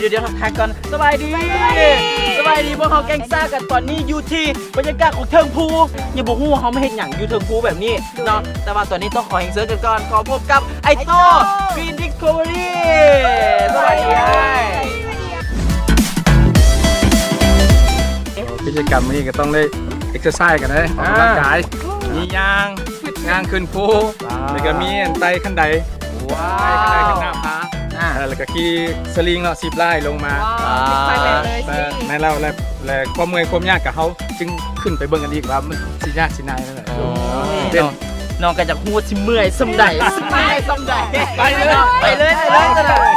ດຽວໆ ທັກທາຍກ່ອນ ສະບາຍດີ ສະບາຍດີ ສະບາຍດີ ພວກເຮົາແກງຊາກັນ ຕອນນີ້ຢູ່ທີ່ບັນຍາກາດຂອງເທິງພູ ຍັງບໍ່ຮູ້ວ່າເຮົາມາເຮັດຫຍັງຢູ່ເທິງພູແບບນີ້ເນາະ ແຕ່ວ່າຕອນນີ້ຕ້ອງຂໍຮຽນເຊີນກັນກ່ອນ ຂໍພົບກັບໄອໂຕ້ Green Discovery ສະບາຍດີອ້າຍ. ກິດຈະກຳມື້ນີ້ກໍຕ້ອງໄດ້ເອັກເຊີໄຊກັນເດ້ ອອກກຳລັງກາຍ ມີຍ່າງ ຍ່າງຂຶ້ນພູ ແລ້ວກໍມີອັນໄຕ່ຂັ້ນໄດ ໄຕ່ຂຶ້ນໜ້າຜາ ເອີ ແລ້ວກໍຂີ່ສະລິງເນາະ ຊິບລາຍລົງມາ ແມ່ນແລ້ວ ແລະ ແລະຄວາມເມື່ອຍຄວາມຍາກກໍເຮົາຈຶ່ງຂຶ້ນໄປເບິ່ງກັນອີກວ່າມັນຊິຍາກຊິງ່າຍແນວໃດ ນ້ອງກໍຢາກຮູ້ວ່າຊິເມື່ອຍສ່ຳໃດ ຊິເມື່ອຍສ່ຳໃດ ໄປເລີຍ ໄປເລີຍ ໄປເລີຍ.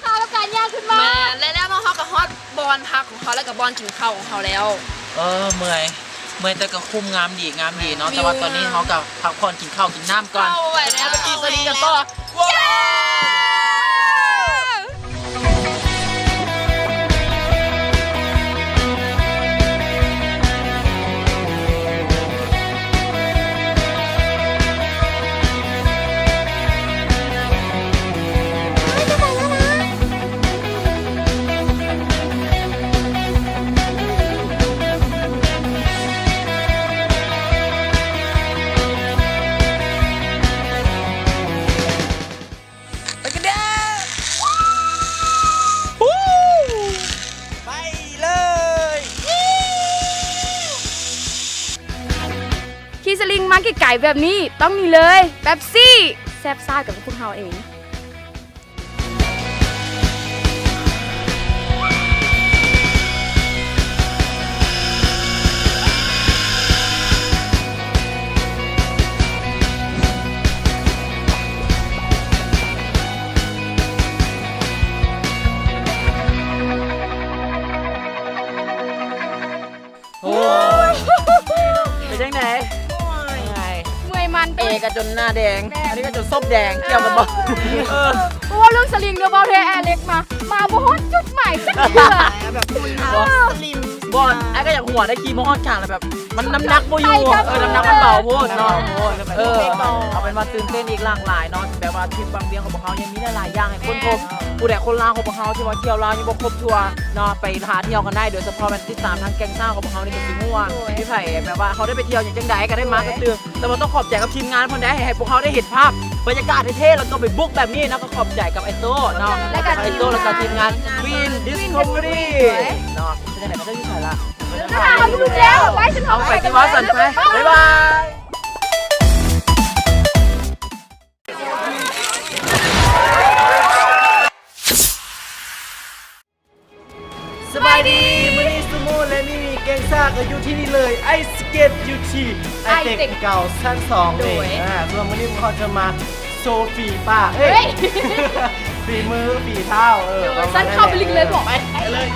ພາກັນຍ່າງຂຶ້ນມາ ແມ່ນ ແລະ ແລ້ວເນາະ ເຮົາກໍຮອດບ່ອນພັກຂອງເຮົາ ແລ້ວກໍບ່ອນກິນເຂົ້າຂອງເຮົາແລ້ວ. ເອີ ເມື່ອຍ ເມື່ອຍ ແຕ່ກໍຄຸ້ມ ງາມດີ ງາມດີເນາະ ແຕ່ວ່າຕອນນີ້ເຮົາກໍພັກຜ່ອນ ກິນເຂົ້າກິນນ້ຳກ່ອນ ແລ້ວໄປກິນສະລິງກັນຕໍ່. ໄປກັນເດີ້ ໄປເລີຍ ຂີ່ສະລິງມາໄກໆແບບນີ້ ຕ້ອງນີ້ເລີຍ ເປັບຊີ ແຊບຊາດກັບພວກເຮົາເອງ. ໂອ້ຍ ເປັນຈັ່ງໃດ? ເມື່ອຍ ເມື່ອຍມັນ ເອກໍຈົນໜ້າແດງ ແມ່ນ ອັນນີ້ກໍຈົນສົບແດງ ກ່ຽວກັນບໍ່? ເອີ ເວົ້າເລື່ອງສະລິງເດີ້ ເວົ້າແທ້ ແອເລັກມາ ມາບໍ່ຮອດຈຸດໝາຍຈັກເທື່ອ ແບບໝູນເຮົາສະລິມ ບໍ່ ອ້າຍກໍຢາກຫົວໄດ້ ຂີ່ມາຮອດກາງແລ້ວແບບ ມັນນ້ຳໜັກບໍ່ຢູ່ ໄປກັບ ເອີ ນ້ຳໜັກມັນເບົາໂພດເນາະ ເອີ ເອົາເປັນວ່າຕື່ນເຕັ້ນອີກຫຼາກຫຼາຍເນາະ ແບບວ່າທຣິບວັງວຽງຂອງພວກເຮົາຍັງມີຫຼາຍໆຢ່າງໃຫ້ຄົ້ນພົບ ຜູ້ໃດຄົນລາວຂອງພວກເຮົາທີ່ວ່າທ່ຽວລາວຍັງບໍ່ຄົບທົ່ວເນາະ ໄປຫາທ່ຽວກັນໄດ້ ໂດຍສະເພາະແມ່ນຕິດຕາມທາງແກງຊາວຂອງພວກເຮົານີ້ກໍຊິຮູ້ວ່າມີໃຜແບບວ່າເຮົາໄດ້ໄປທ່ຽວຫຍັງຈັ່ງໃດກໍໄດ້ມາກະຕື່ມ ແຕ່ວ່າຕ້ອງຂອບໃຈກັບທີມງານເພິ່ນໄດ້ ໃຫ້ພວກເຮົາໄດ້ເຫັນພາບບັນຍາກາດເທ່ໆ ແລ້ວກໍໄປບຸກແບບນີ້ເນາະ ກໍຂອບໃຈກັບໄອໂຕ້ເນາະ ແລ້ວກໍ ໄອໂຕ້ ແລ້ວກໍທີມງານ Green Discovery ເນາະ ເປັນຈັ່ງໃດ ເຂົາເຈົ້າຢູ່ໃສລະ? ເຂົາຢູ່ແລ້ວ ໄປ ເອົາ ໄປຕິວ່າຊັ້ນ ໄປ ບາຍບາຍ. ສະບາຍດີ ມື້ນີ້ຊູໂມ ແລະ ມີມີ ແກງຊາ ກໍຢູ່ທີ່ນີ້ເລີຍ ໄອສະເກັດ ຢູ່ທີ່ໄອເຕັກ ເກົ່າ ຊັ້ນສອງນີ້ ໂດຍ ອ່າ ສ່ວນມື້ນີ້ພວກເຮົາຈະມາໂຊຝີປາກ ເອີຍ ເຮີ້ຍ ຝີມື ຝີເທົ້າ ເອີ ໂດຍ ປະມານນັ້ນແຫຼະ ຊັ້ນເຂົ້າໄປເລີຍ ເອີ ບອກ ໄປ ໄປເລີຍ.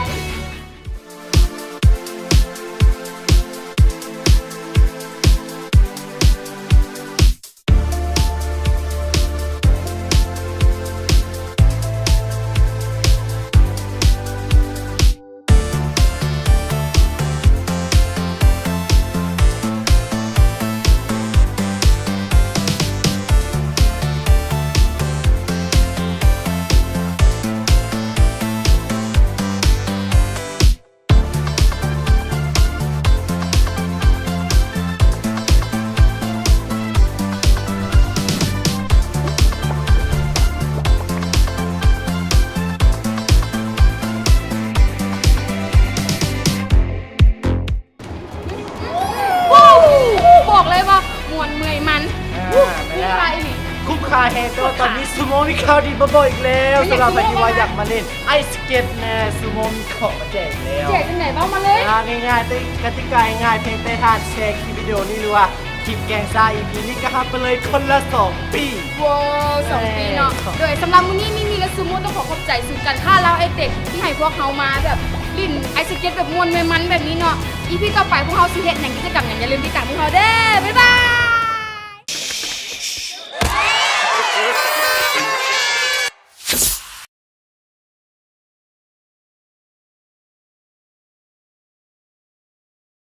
ແຕ່ວ່າຕອນນີ້ຊູໂມມີຂ່າວດີມາບອກອີກແລ້ວ. ສຳລັບໃຜທີ່ວ່າຢາກມາຫຼິ້ນໄອສະເກັດແນ່ ຊູໂມມີຂອງມາແຈກແລ້ວ. ແຈກຈັ່ງໃດ ເວົ້າມາເລີຍ. ອ່າ ງ່າຍໆ ແຕ່ກະຕິກາງ່າຍໆ ພຽງແຕ່ທ່ານແຊຄລິບວິດີໂອນີ້ ຫຼືວ່າຄລິບແກງຊາອີພີນີ້ ກໍຮັບໄປເລີຍຄົນລະສອງປີ. ວ້າວ ສອງປີເນາະ. ໂດຍສຳລັບມື້ນີ້ ມີມີ ແລະ ຊູໂມຕ້ອງຂໍຂອບໃຈສູນການຄ້າລາວໄອເຕັກ ທີ່ໃຫ້ພວກເຮົາມາແບບຫຼິ້ນໄອສະເກັດແບບມ່ວນແມ່ນມັນແບບນີ້ເນາະ. ອີພີຕໍ່ໄປພວກເຮົາຊິເຮັດຫຍັງ ກິດຈະກຳຫຍັງ ຢ່າລືມຕິດຕາມພວກເຮົາເດີ້. ບາຍບ